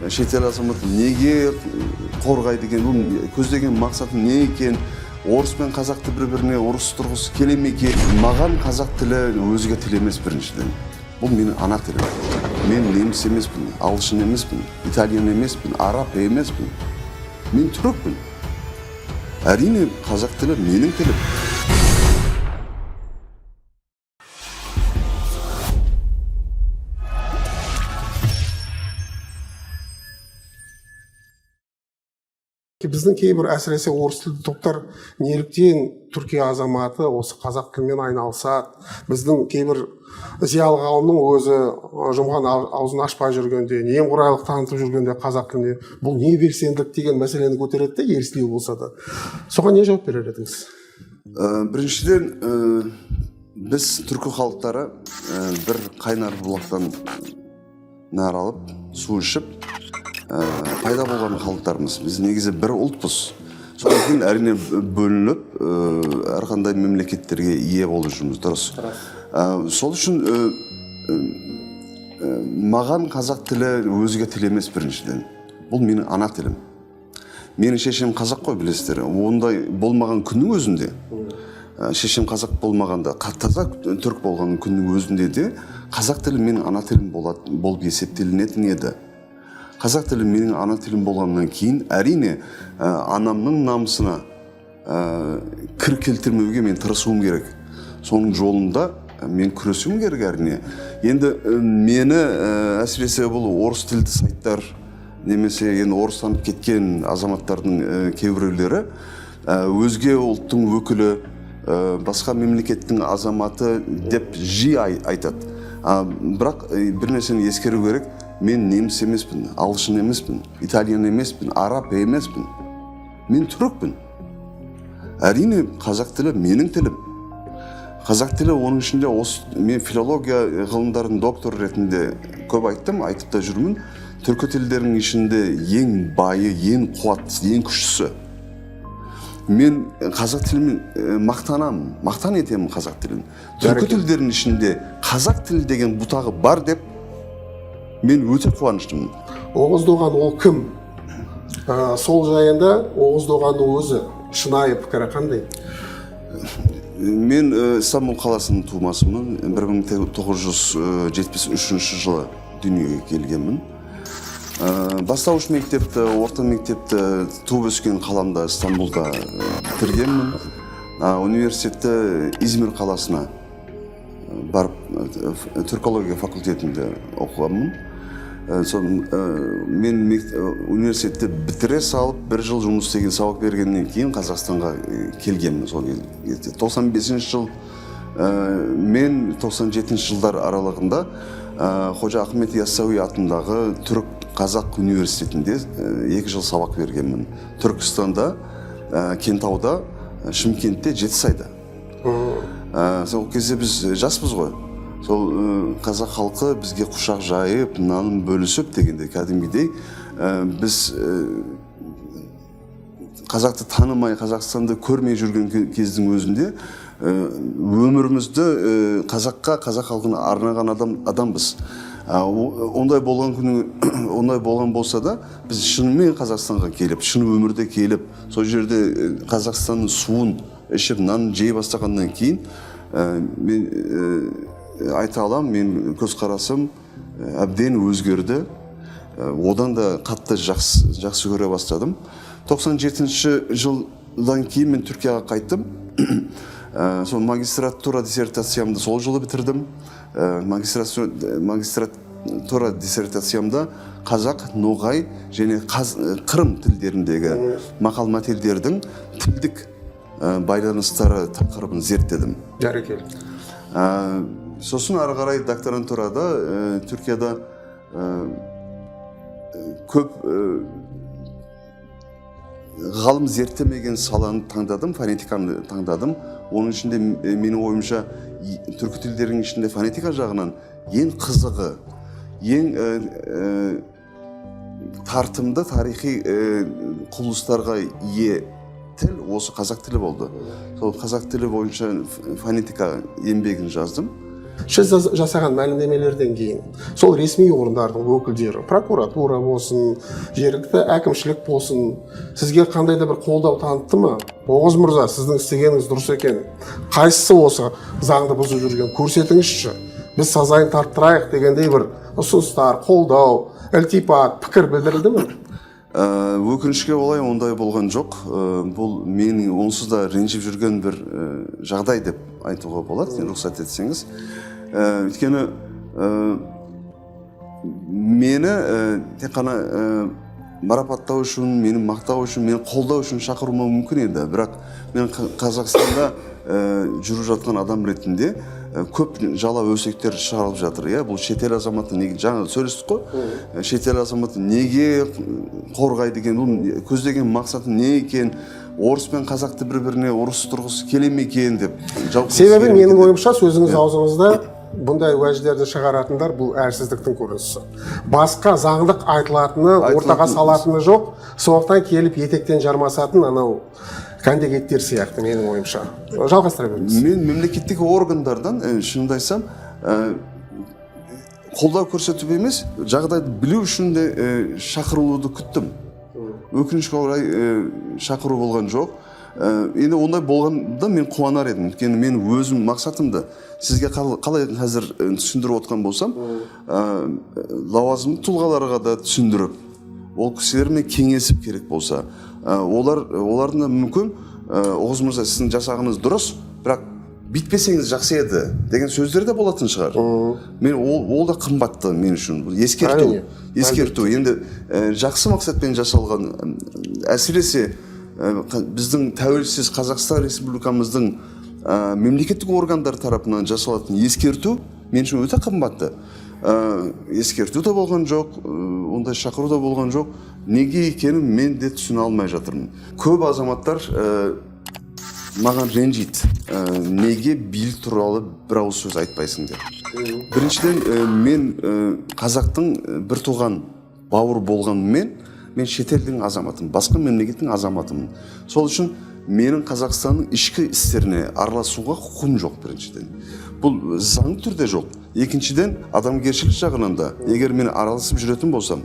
Шетел азаматы неге қорғайды екен, бұл көздеген мақсаты не екен, орыс пен қазақты бір біріне ұрыстырғысы келе ме екен? Маған қазақ тілі өзге тіл емес, біріншіден. Бұл менің ана тілім. Мен неміс емеспін, ағылшын емеспін, итальян емеспін, араб емеспін. Мен түрікпін. Әрине, қазақ тілі менің тілім. Біздің кейбір, әсіресе орыс тілді топтар, неліктен Түркия азаматы осы қазақ тілімен айналысады, біздің кейбір зиялы қауымның өзі жұмған аузын ашпай жүргенде, немқұрайлық танытып жүргенде қазақ тіліне бұл не белсенділік деген мәселені көтереді де, ерсілеу болса да. Соған не жауап берер едіңіз? Біріншіден, біз, түркі халықтары, бір қайнар бұлақтан нәр алып, су ішіп, пайда болған халықтармыз. Біз негізі бір ұлтпыз. Содан кейін, әрине, бөлініп, әрқандай мемлекеттерге ие болып жүрміз, дұрыс. Сол үшін маған қазақ тілі өзге тіл емес, біріншіден. Бұл менің ана тілім. Менің шешем қазақ қой, білесіздер. Ондай болмаған күннің өзінде, шешем қазақ болмағанда, таза түрік болған күннің өзінде де қазақ тілі менің ана тілім болады, болып есептелінетін еді. Қазақ тілі менің ана тілім болғаннан кейін, әрине, анамның намысына кір келтірмеуге мен тырысуым керек. Соның жолында мен күресуім керек, әрине. Енді мені, әсіресе бұл орыс тілді сайттар немесе енді орыстанып кеткен азаматтардың кейбіреулері өзге ұлттың өкілі, басқа мемлекеттің азаматы деп жиі айтады. Бірақ бір нәрсені ескеру керек: мен неміс емеспін, ағылшын емеспін, итальян емеспін, араб емеспін. Мен түрікпін. Әрине, қазақ тілі менің тілім. Қазақ тілі, оның ішінде осы мен филология ғылымдарының докторы ретінде көп айттым, айтып та жүрмін, түркі тілдерінің ішінде ең байы, ең қуаттысы, ең күштісі. Мен қазақ тілімен мақтанамын, мақтан етемін қазақ тілін. Түркі тілдерінің ішінде қазақ тілі деген бұтағы бар деп мен өте қуаныштымын. Оғыз Доған ол кім? Сол жайында Оғыз Доғанның өзі шынайы пікірі қандай? Мен Стамбул қаласының тумасымын. 1973 жылы дүниеге келгенмін. Бастауыш мектепті, орта мектепті туып өскен қаламда, Стамбулда бітіргенмін. Университетті Измир қаласына барып, түркология факультетінде оқығанмын. Сол, мен университетті бітіре салып, бір жыл жұмыс істеген, сабақ бергеннен кейін Қазақстанға келгенмін. Сол кезде 95 жыл мен 97 жылдар аралығында Қожа Ахмет Яссауи атындағы түрік қазақ университетінде 2 жыл сабақ бергенмін. Түркістанда, Кентауда, Шымкентте, Жетісайда. Сол кезде біз жаспыз ғой. Сол қазақ халқы бізге құшақ жайып, нанын бөлісіп дегенде, кәдімгідей, біз қазақты танымай, Қазақстанды көрмей жүрген кездің өзінде өмірімізді қазаққа, қазақ халқына арнаған адамбыз. Ондай болған күні, ондай болған болса да, біз шынымен Қазақстанға келіп, шын өмірде келіп, сол жерде Қазақстанның суын ішіп, нанын жей бастағаннан кейін, мен айта аламын, мен көзқарасым әбден өзгерді. Одан да қатты жақсы көре бастадым. 97 жылдан кейін мен Түркияға қайттым. Сол магистратура диссертациямды сол жылы бітірдім. Магистратура диссертациямда қазақ, ноғай және қырым тілдеріндегі мақал мәтелдердің тілдік байланыстары тақырыбын зерттедім. Бәрекелді. Сосын ары қарай докторантурада Түркияда көп ғалым зерттемеген саланы таңдадым, фонетиканы таңдадым. Оның ішінде менің ойымша, түркі тілдерінің ішінде фонетика жағынан ең қызығы, ең тартымды тарихи құбылыстарға ие тіл осы қазақ тілі болды. Сол қазақ тілі бойынша фонетика еңбегін жаздым. Сіз жасаған мәлімдемелерден кейін сол ресми орындардың өкілдері, прокуратура болсын, жергілікті әкімшілік болсын, сізге қандай да бір қолдау танытты ма? Оғыз мырза, сіздің істегеніңіз дұрыс екен, қайсысы осы заңды бұзып жүрген, көрсетіңізші, біз сазайын тарттырайық дегендей бір ұсыныстар, қолдау, ілтипат, пікір білдірілді ме? Өкінішке орай, ондай болған жоқ. Бұл менің онсыз да ренжіп жүрген бір жағдай деп айтуға болады, рұқсат етсеңіз. Өйткені мені тек қана марапаттау үшін, мені мақтау үшін, мені қолдау үшін шақыруы мүмкін еді. Бірақ мен Қазақстанда жүріп жатқан адам ретінде көп жала өсектер шығарылып жатыр, иә. Бұл шетел азаматы неге, жаңа сөйлестік қой. Шетел азаматы неге қорғайды екен, бұл көздеген мақсаты не екен, орыс пен қазақты бір біріне ұрыстырғысы келе ме екен деп жау қылғысы Себебі келе ме менің екен деп. ойымша, сөзіңіз аузыңызда, бұндай уәждерді шығаратындар бұл әлсіздіктің көрінісі. Басқа заңдық айтылатыны, ортаға салатыны жоқ, сондықтан келіп етектен жармасатын анау кәндек сияқты, менің ойымша. Жалғастыра беріңіз. Мен мемлекеттік органдардан, шынымды айтсам, қолдау көрсетіп емес, жағдайды білу үшін де шақырылуды күттім. Өкінішке орай, шақыру болған жоқ. Енді ондай болғанда мен қуанар едім, өйткені мен өзім мақсатымды сізге қалай қазір түсіндіріп отқан болсам, лауазымды тұлғаларға да түсіндіріп, ол кісілермен кеңесіп керек болса, олардың да мүмкін, «Оғыз мырза, сіздің жасағаныңыз дұрыс, бірақ бүйтпесеңіз жақсы еді» деген сөздер де болатын шығар. Мен ол да қымбатты мен үшін. Бұл ескерту. Ескерту енді жақсы мақсатпен жасалған, әсіресе біздің тәуелсіз Қазақстан Республикамыздың мемлекеттік органдар тарапынан жасалатын ескерту мен үшін өте қымбатты. Ескерту де болған жоқ, ондай шақыру да болған жоқ. Неге екенін мен де түсіне алмай жатырмын. Көп азаматтар маған ренжиді, неге билік туралы бір ауыз сөз айтпайсың деп. Біріншіден, мен қазақтың бір туған бауыр болғанымен, мен шетелдің азаматымын, басқа мемлекеттің азаматымын. Сол үшін менің Қазақстанның ішкі істеріне араласуға құқым жоқ. Біріншіден, бұл заңды түрде жоқ. Екіншіден, адамгершілік жағынан да, егер мен араласып жүретін болсам,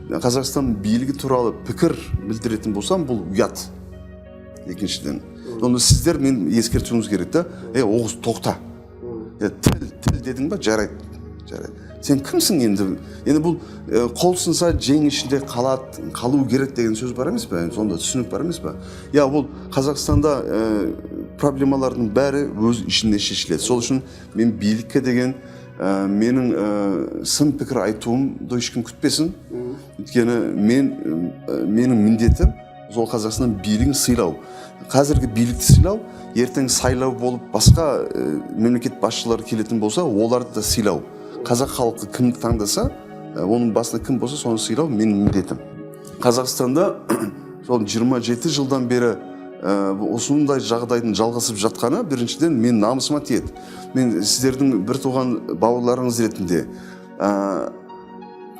Қазақстан билігі туралы пікір білдіретін болсам, бұл ұят. Екіншіден, оны сіздер мен ескертуіңіз керек та: «Ей, Оғыз, тоқта, тіл, тіл дедің ба? Жарайды, жарайды, сен кімсің?» Енді бұл қол сынса, жең ішінде қалады, қалу керек деген сөз бар емес пе? Сонда түсінік бар емес па? Иә, бұл Қазақстанда проблемалардың бәрі өз ішінде шешіледі. Сол үшін мен билікке деген менің сын пікір айтуымды ешкім күтпесін, өйткені менің міндетім сол Қазақстан билігін сыйлау, қазіргі билікті сыйлау, ертең сайлау болып, басқа мемлекет басшылары келетін болса, оларды да сыйлау. Қазақ халқы кімді таңдаса, оның басында кім болса, соны сыйлау менің міндетім. Қазақстанда сол 27 жылдан бері осындай жағдайдың жалғасып жатқаны, біріншіден, мен намысыма тиеді. Мен сіздердің бір туған бауырларыңыз ретінде,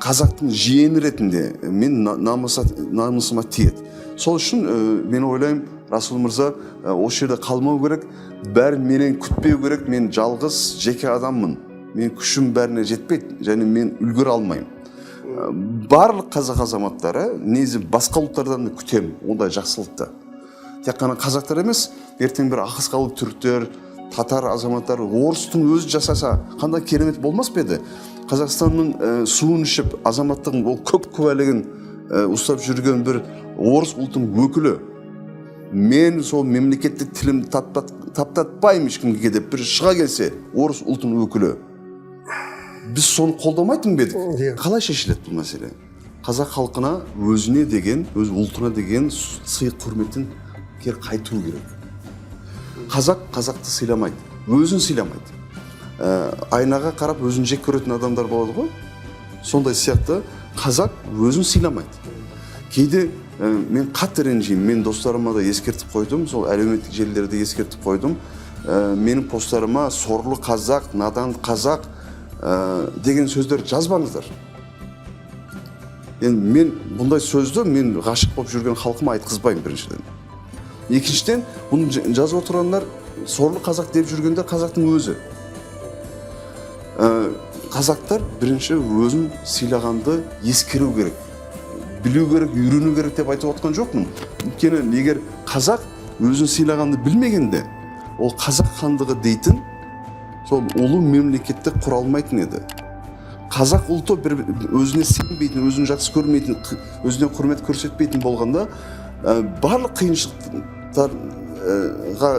қазақтың жиені ретінде мен намысыма тиеді. Сол үшін мен ойлаймын, Расул мырза, осы жерде қалмау керек, бәрін менен күтпеу керек. Мен жалғыз жеке адаммын, мен күшім бәріне жетпейді және мен үлгере алмаймын. Барлық қазақ азаматтары, негізі басқа ұлттардан да күтемін ондай жақсылықты, тек қана қазақтар емес. Ертең бір ақысқалық түріктер, татар азаматтары, орыстың өзі жасаса, қандай керемет болмас па еді? Қазақстанның суын ішіп, азаматтығын, ол көк куәлігін ұстап жүрген бір орыс ұлтының өкілі «Мен сол мемлекеттік тілімді таптатпаймын ешкімге» деп бір шыға келсе, орыс ұлтының өкілі, біз соны қолдамайтын ба едік? Иә. Қалай шешіледі бұл мәселе? Қазақ халқына өзіне деген, өз ұлтына деген сый құрметтен кері қайту керек. Қазақ қазақты сыйламайды, өзін сыйламайды. Айнаға қарап өзін жек көретін адамдар болады ғой, сондай сияқты қазақ өзін сыйламайды. Кейде мен қатты ренжимін. Мен достарыма да ескертіп қойдым, сол әлеуметтік желілерде ескертіп қойдым. Менің посттарыма «сорлы қазақ», «надан қазақ» деген сөздер жазбаңыздар. Енді мен бұндай сөзді мен ғашық болып жүрген халқыма айтқызбаймын, біріншіден. Екіншіден, бұны жазып отырғандар, «сорлы қазақ» деп жүргендер қазақтың өзі. Қазақтар бірінші өзін сыйлағанды ескеру керек, білу керек, үйрену керек деп айтып отқан жоқпын. Өйткені егер қазақ өзін сыйлағанды білмегенде, ол қазақ хандығы дейтін сол ұлы мемлекетті құра алмайтын еді. Қазақ ұлты бір өзіне сенбейтін, өзін жақсы көрмейтін, өзіне құрмет көрсетпейтін болғанда, барлық қиыншылықтарға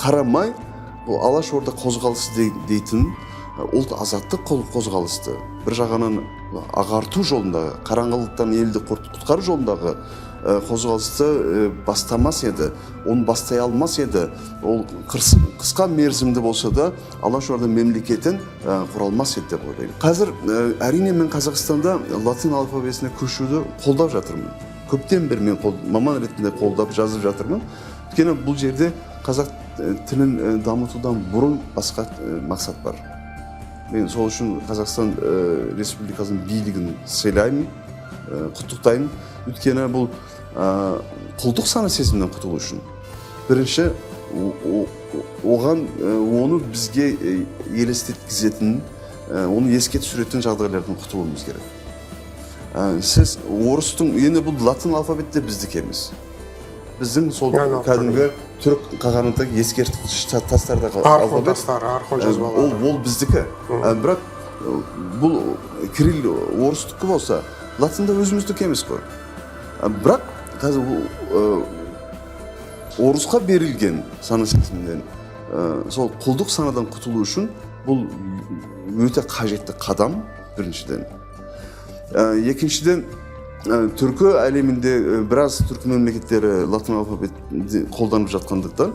қарамай, бұл Алаш Орда қозғалысы дейтін ұлт азаттық қозғалысты, бір жағынан ағарту жолындағы, қараңғылықтан елді құтқару жолындағы қозғалысты бастамас еді, оны бастай алмас еді. Ол қысқа мерзімді болса да Алаш Орда мемлекетін құра алмас еді деп ойлаймын. Қазір әрине, мен Қазақстанда латын алфавитіне көшуді қолдап жатырмын. Көптен бері мен маман ретінде қолдап жазып жатырмын. Өйткені бұл жерде қазақ тілін дамытудан бұрын басқа мақсат бар. Мен сол үшін Қазақстан Республикасының билігін сыйлаймын, құттықтаймын. Өйткені бұл құлдық сана сезімнен құтылу үшін бірінші оған оны бізге елестеткізетін, оны еске түсіретін жағдайлардан құтылуымыз керек. Сіз орыстың, енді бұл латын алфавиті де біздікі емес, біздің сол Айналып. кәдімгі түрік қағанатындағы ескерткіш тастардағы Архон алфавит. тастары, архон жазбалары. Ол біздікі. Бірақ бұл кирилл орыстікі болса, латын да өзіміздікі емес қой. Бірақ қазір ол, орысқа берілген сана сезімнен, сол құлдық санадан құтылу үшін бұл өте қажетті қадам біріншіден. Екіншіден, түркі әлемінде біраз түркі мемлекеттері латын алфавитін қолданып жатқандықтан,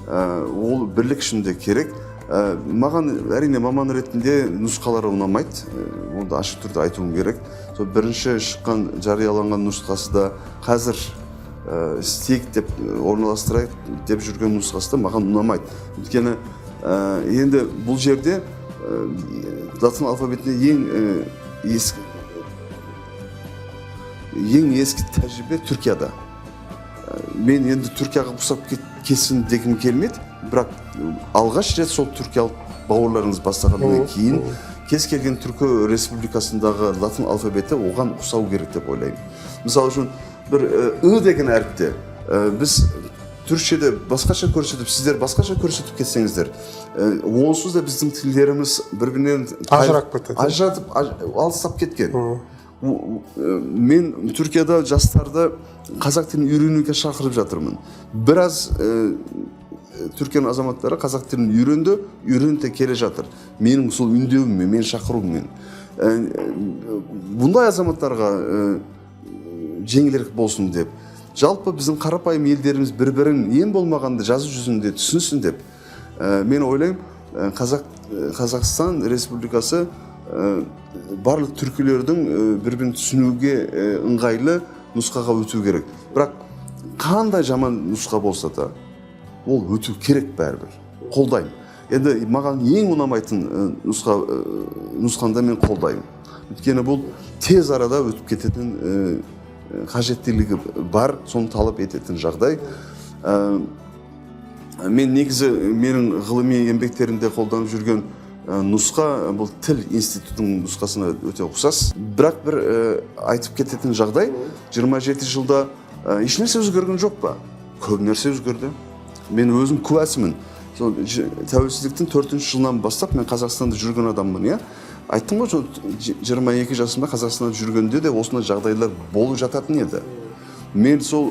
ол бірлік үшін де керек. Маған, әрине, маман ретінде нұсқалары ұнамайды. Оны да ашық түрде айтуым керек. Сол бірінші шыққан, жарияланған нұсқасы да, қазір істейік деп, орналастырайық деп жүрген нұсқасы да маған ұнамайды. Өйткені енді бұл жерде латын алфавитіне ең ескі тәжірибе Түркияда. Мен енді Түркияға ұқсап кетсін дегім келмейді, бірақ алғаш рет сол түркиялық бауырларымыз бастағаннан кейін кез келген түркі республикасындағы латын алфавиті оған ұқсау керек деп ойлаймын. Мысалы үшін, бір ы деген әріпте біз түрікшеде басқаша көрсетіп, сіздер басқаша көрсетіп кетсеңіздер, онсыз да біздің тілдеріміз бір бірінен Ажырап кетеді. Ажыратып, алыстап кеткен. Мен Түркияда жастарды қазақ тілін үйренуге шақырып жатырмын. Біраз Түркияның азаматтары қазақ тілін үйренді, үйреніп те келе жатыр менің сол үндеуіммен, менің шақыруыммен. Бұндай азаматтарға жеңілірек болсын деп, жалпы біздің қарапайым елдеріміз бір бірін ең болмағанда жазу жүзінде түсінсін деп, мен ойлаймын, Қазақстан Республикасы барлық түркілердің бір бірін түсінуге ыңғайлы нұсқаға өту керек. Бірақ қандай жаман нұсқа болса да, ол өту керек бәрібір, қолдаймын. Енді маған ең ұнамайтын нұсқа, нұсқаны да мен қолдаймын. Өйткені бұл тез арада өтіп кететін қажеттілігі бар, соны талап ететін жағдай. Мен негізі менің ғылыми еңбектерімде қолданып жүрген нұсқа бұл тіл институтының нұсқасына өте ұқсас. Бірақ бір айтып кететін жағдай: 27 жылда ешнәрсе өзгерген жоқ па? Көп нәрсе өзгерді, мен өзім куәсімін. Сол тәуелсіздіктің төртінші жылынан бастап мен Қазақстанда жүрген адаммын, иә. Айттым ғой, сол 22 жасымда Қазақстанда жүргенде де осындай жағдайлар болып жататын еді. Мен сол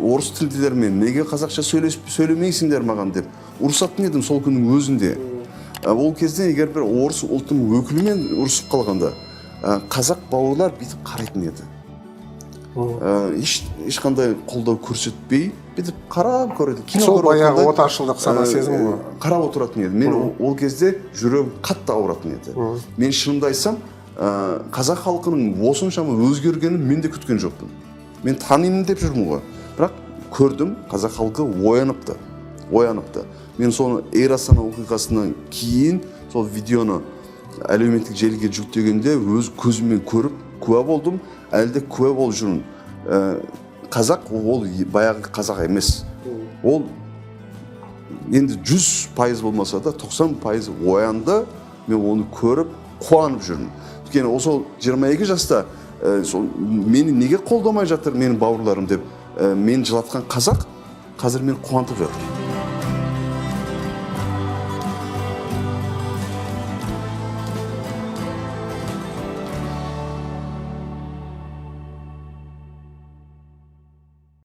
орыс тілділермен «Неге қазақша сөйлемейсіңдер маған?» деп ұрысатын едім сол күннің өзінде. Ол кезде егер бір орыс ұлтының өкілімен ұрысып қалғанда, қазақ бауырлар бүйтіп қарайтын еді. Ешқандай қолдау көрсетпей, бүйтіп қарап көреді, кино Сол көріп баяғы отырғандай, отаршылдық сана сезімі ғой. Қарап отыратын еді. Мен ол кезде жүрегім қатты ауыратын еді. Мен шынымды айтсам, қазақ халқының осыншама өзгергенін мен де күткен жоқпын. Мен танимын деп жүрмін ғой, бірақ көрдім, қазақ халқы ояныпты, ояныпты. Мен соны Эйр Астана оқиғасынан кейін сол видеоны әлеуметтік желіге жүктегенде өз көзіммен көріп, куә болдым, әлі де куә болып жүрмін. Қазақ ол баяғы қазақ емес. Ол енді 100% болмаса да, 90% оянды. Мен оны көріп қуанып жүрмін, өйткені сол 22 жаста сол мені неге қолдамай жатыр менің бауырларым деп, мені жылатқан қазақ қазір мені қуантып жатыр.